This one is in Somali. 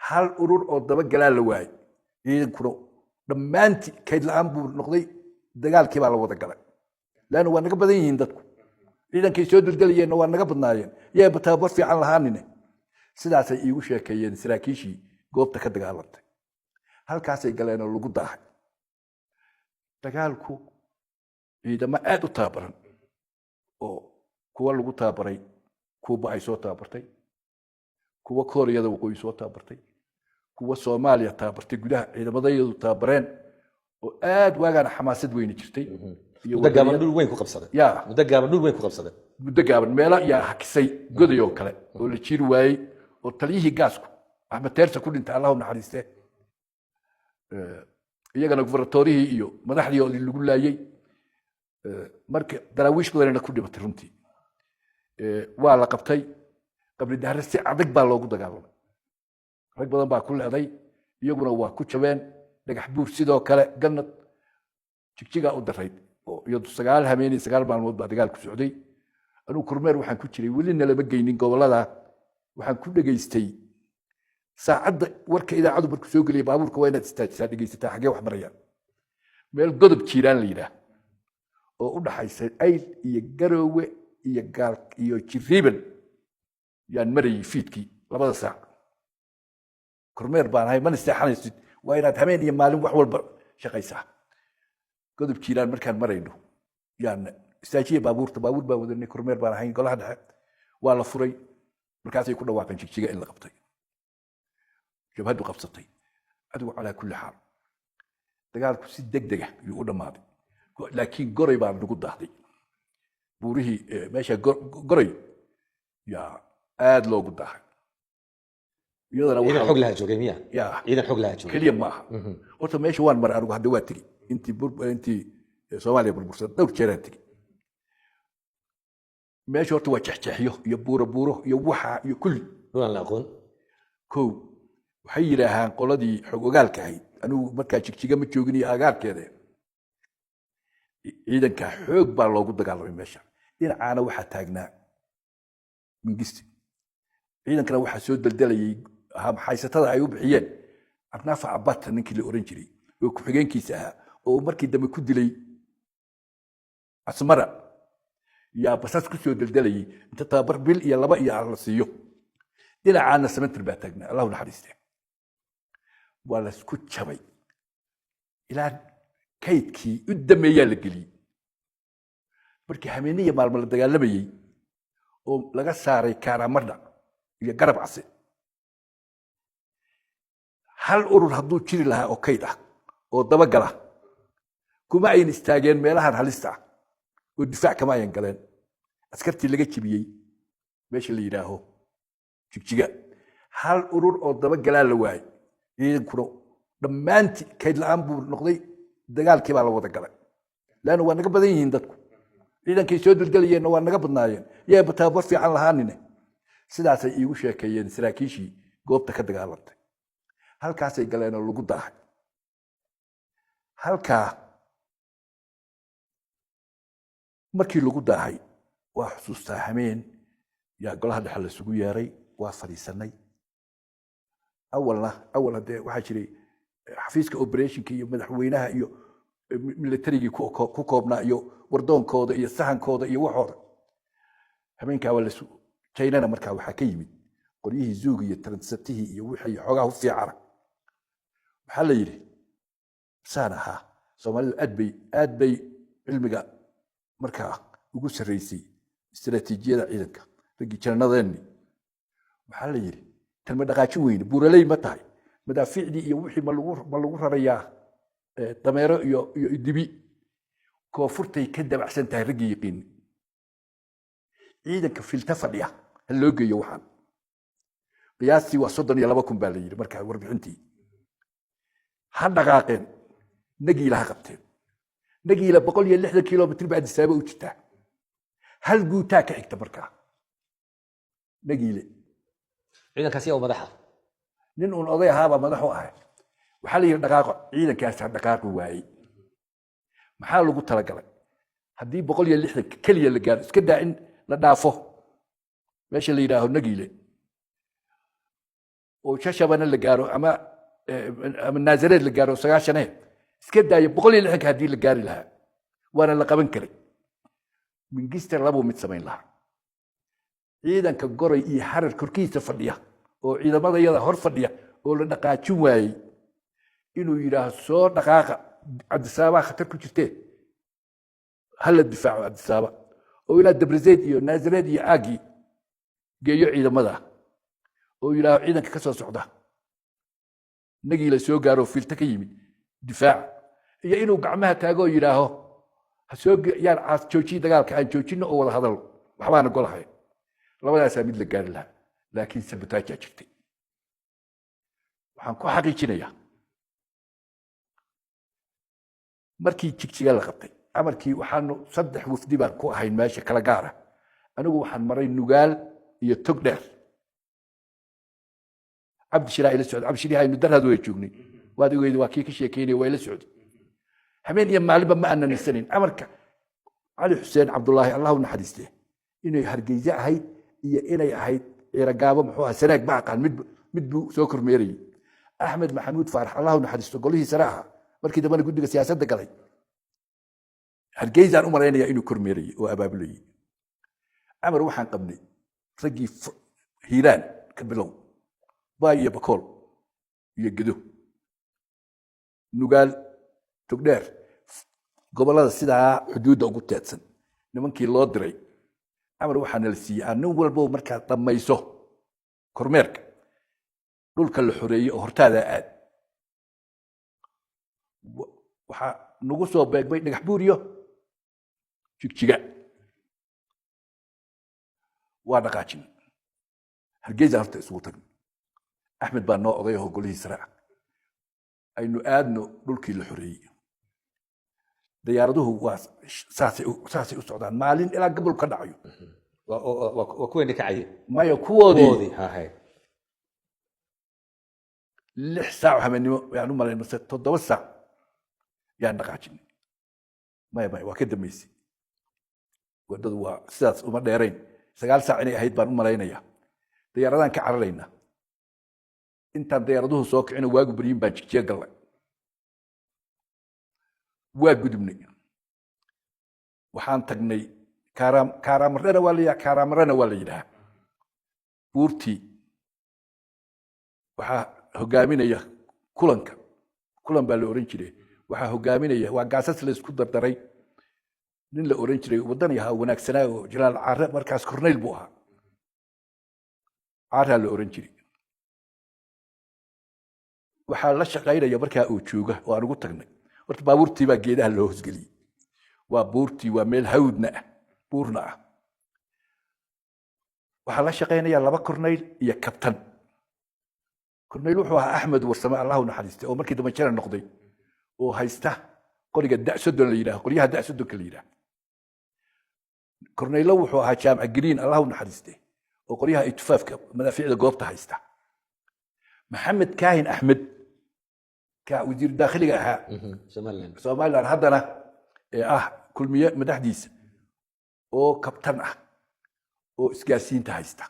Hal urur oo dabagalaa la waayey. Ciidankuna dhammaantii kayd la-aan buu noqday. Dagaalkii baa la wada galay, leanna waa naga badan yihiin dadku. Ciidankay soo dulgelayeenna waa naga badnaayeen, yeeba tababar fiican lahaanine. Sidaasay iigu sheekeeyeen saraakiishii goobta ka dagaalantay. Halkaasay galeenoo lagu daahay dagaalku. Ciidamo aad u tababaran oo kuwa lagu tababaray Kuuba ay soo tababartay, kuwa Kooriyada Waqooyi soo tababartay, kuwa Soomaaliya tababartay, gudaha ciidamadayadu tababareen oo aad waagaana xamaasad weyni jirtay iyo Muddo gaaban dhul weyn ku qabsaday. Ya. Muddo gaaban dhul weyn ku qabsaday. Muddo gaaban meelo yaa hakisay, goday oo kale oo la jiiri waayey, oo taliyihii gaasku Axmed Teersa ku dhintay, Allahu naxariiste. Iyagana gubernatorihii iyo madaxdii oo lagu laayey. Marka daraawiish badanina ku dhimatay runtii. Waa la qabtay Qabri Dahre, si adag baa loogu dagaalamay, rag badan baa ku leeday, iyaguna waa ku jabeen. Dhagax Buur sidoo kale, Ganad, Jigjigaa u darayd oo iyadu 9 habeen iyo 9 maalmood baa dagaalku socday. Anugu kormeer waxaan ku jiray, weli nalama geynin gobollada. Waxaan ku dhegaystay saacadda warka idaacadu markuu soo geliyay baabuurka, waa inaad istaajisaa, dhegaysataa xaggee wax marayaan. Meel Godob Jiiraan la yidhaah oo u dhaxaysa Ayl iyo Garoowe iyo Gaal iyo Jiriiban yaan marayay fiidkii 2da saac. Kormeer baan ahay, mana seexanaysid, waa inaad habeen iyo maalin wax walba shaqaysaa. Godob Jiiraan markaan marayno yaan istaajiya baabuurta. Baabuur baan wadanay, kormeer baan ahayn golaha dhexe. Waa la furay, markaasay ku dhawaaqeen Jigjiga in la qabtay, jabhaddu qabsatay. Adigu calaa kulli xaal dagaalku si degdega ayuu u dhammaaday, laakiin Goray baa nagu daahday. Buurihii meesha Goray yaa aad loogu daahay iyadana. Ciidan xog lahaa joogay miya? Ya. Ciidan xog lahaa joogay. Keliya maaha horta, meesha waan maray anigu hadda, waa tegi intii Soomaaliya burbursan dhowr jeeraan tegi meesha. Horta waa jexjeexyo iyo buuro buuro iyo waxa iyo kulli. Dhulaan la aqoon. Kow, waxay yidhaahaan qoladii xog ogaalka ahayd, anigu markaa Jigjiga ma joogin iyo agaarkeeda, ciidanka xoog baa loogu dagaalamay meesha. Dhinacaana waxaa taagnaa Mingisti, ciidankana waxaa soo deldelayay haysatada ay u bixiyeen Abnaafa Abata, ninkii la oran jiray oo ku-xigeenkiisa ahaa, oo markii dambe ku dilay Asmara, yaa basas ku soo deldelayay inta tababar bil iyo laba iyo la siiyo. Dhinacaana Samater baa taagnaa, Allahu naxariiste. Waa laysku jabay ilaa kaydkii u dameeyaa la geliyey. Markii habeeniya maalmo la dagaalamayey oo laga saaray Kaaramadha iyo Garab Case, hal urur hadduu jiri lahaa oo kayd ah oo dabagala, kuma ayan istaageen meelahan halista ah oo difaac kama ayan galeen. Askartii laga jebiyey meesha la yidhaaho Jigjiga, hal urur oo dabagalaa la waayey. Ciidankuna dhammaantii kayd la-aan buu noqday. Dagaalkii baa la wada galay, leanna waa naga badan yihiin dadku. Ciidankay soo dulgelayeenna waa naga badnaayeen, yeeba tababar fiican lahaanine. Sidaasay iigu sheekeeyeen saraakiishii goobta ka dagaalantay. Halkaasay galeenoo lagu daahay. Halkaa markii lagu daahay, waa xusuustaa, hameen yaa golaha dhexe laisugu yeeray, waa fadhiisanay. Awalna awal haddee waxaa jiray xafiiska operationka iyo madaxweynaha iyo militarigii ku koobnaa iyo wardoonkooda iyo sahankooda iyo waxooda. Habeenkaa waa lasu Jaynana. Markaa waxaa ka yimid qoryihii zuuga iyo transatihii iyo wixii xoogaha u fiicana. Waxaa la yidhi saan ahaa, Soomaalidu aad bay cilmiga markaa ugu sarreysay istaraatiijiyada ciidanka, raggii jananadeenni. Waxaa la yidhi, tan ma dhaqaajin weyne, buuraley ma tahay, madaafiicdii iyo wixii ma lagu rarayaa dameero iyo dibi? Koonfurtay ka dabacsan tahay raggii yiqiini. Ciidanka filta fadhiya ha loo geeyo. Waxaan qiyaastii waa 32,000 baa la yidhi markaa warbixintii. Ha dhaqaaqeen, Nagiila ha qabteen. Nagiila 160 kilomitr ba Adisaaba u jirtaa, hal guutaa ka xigta markaa Nagiile. Ciidankaasi yaa u madaxa? Nin uun oday ahaabaa madax u ahay. Waxaa la yidhi dhaqaaqo, ciidankaas ha dhaqaaqi waayey. Maxaa lagu talagalay? Haddii 160 keliya la gaaro, iska daa in la dhaafo meesha la yidhaaho Nagiile. Oo Shashabana la gaaro ama Naasareed la gaaro 90 iska daayo, 160-ka haddii la gaari lahaa waana la qaban karay. Mingiste labuu mid samayn lahaa: ciidanka Goray iyo Harar korkiisa fadhiya oo ciidamada yada hor fadhiya oo la dhaqaajin waayey inuu yidhaaho, "Soo dhaqaaqa, Cabdisaabaa khatar ku jirtee, hala difaaco Cabdisaaba," oo ilaa Dabrazeyd iyo Naasareed iyo aagii geeyo ciidamada, oo yidhaaho, "Ciidanka ka soo socda inagii la soo gaaro fiilto ka yimid, difaaca," iyo inuu gacmaha taago oo yidhaaho, "Ha soo yaan caas joojiye dagaalka, aan joojino oo wada hadalno, waxbaana golahay." Labadaasaa mid la gaari lahaa, laakiin sabotage-aa jirtay. Waxaan ku xaqiijinayaa, markii Jigjiga la qabtay, amarkii waxaanu saddex wafdi baan ku ahayn meesha kala gaara. Anigu waxaan maray Nugaal iyo Tog Dheer. Cabdi Shiraa ila socday. Cabdi Shiriha aynu darhaad way joognay, waad ogeyd, waa kii ka sheekeynaya, waa ila socday. Habeen iyo maalinba ma aanan nasanayn. Amarka Cali Xuseen Cabdullaahi, Allah u naxariiste, inay Hargeysa ahayd iyo inay ahayd Ciiragaabo, muxuu ahaa, Sanaag, ma aqaan, mid buu soo kormeerayey. Axmed Maxamuud Faarax, Allah u naxariisto, golihii sare ahaa, markii dambena guddiga siyaasadda galay, Hargeysaan u malaynayaa inuu kormeerayey oo abaabulayey. Amar waxaan qabnay raggii Hiiraan ka bilow, Baay iyo Bakool iyo Gedo, Nugaal, Togdheer, gobollada sidaa xuduudda ugu teedsan nimankii loo diray, amar waxaa nala siiyey aan nin walbo markaad dhammayso kormeerka dhulka la xoreeyey oo hortaadaa aad. Waxaa nagu soo beegmay Dhagax Buur iyo Jigjiga. Waa dhaqaajin, Hargeysa horta isugu tagnay. Axmed baa noo oday oo golihii sare ah, aynu aadno dhulkii la xoreeyey. Diyaaraduhu waa saasay u socdaan maalin ilaa gobol ka dhacayo. Waa kuweeni kacayay? Maya, kuwoodii. Kuwoodii ha hay. 6 saac habeenimo yaan u malayn mase 7 saac yaan dhaqaajinay. Maya, maya, waa ka dambeysay, waddadu waa sidaas uma dheerayn. 9 saac inay ahayd baan u malaynayaa. Diyaaradaan ka cararaynaa. Intaan diyaaraduhu soo kicino, waagu baryin baan Jigjiga gallay. Waa gudubnay, waxaan tagnay Kaaraamarena waa la yidhaha, Kaaraamarena waa la yidhahaa. Buurtii waxaa hogaaminaya kulanka, kulan baa la oran jiray, waxaa hogaaminaya, waa gaasas la isku dardaray, nin la oran jiray waddani ahaa oo wanaagsanaa oo Jalaal Caare, markaas korneyl buu ahaa, Caaraa la oran jiray. Waxaa la shaqaynaya markaa uu jooga oo aan ugu tagnay. Horta baabuurtii baa geedaha loo hosgeliyey. Waa buurtii, waa meel hawdna ah, buurna ah. Waxaa la shaqaynaya laba korneyl iyo kabtan. Korneyl wuxuu ahaa Axmed Warsame, Allahu naxariistay, oo markii dambe jara noqday, oo haysta qoriga da 30 la yidhaho, qoryaha da 30-ka la yidhaho. Korneylo wuxuu ahaa Jaamac Green, Allahu naxariistay, oo qoryaha itufaafka madaafiicda goobta haysta. Maxamed Kaahin Axmed, ka wasiir daakhiliga ahaa Somaliland. Somaliland haddana ee ah Kulmiye madaxdiisa, oo kabtan ah oo isgaarsiinta haysta.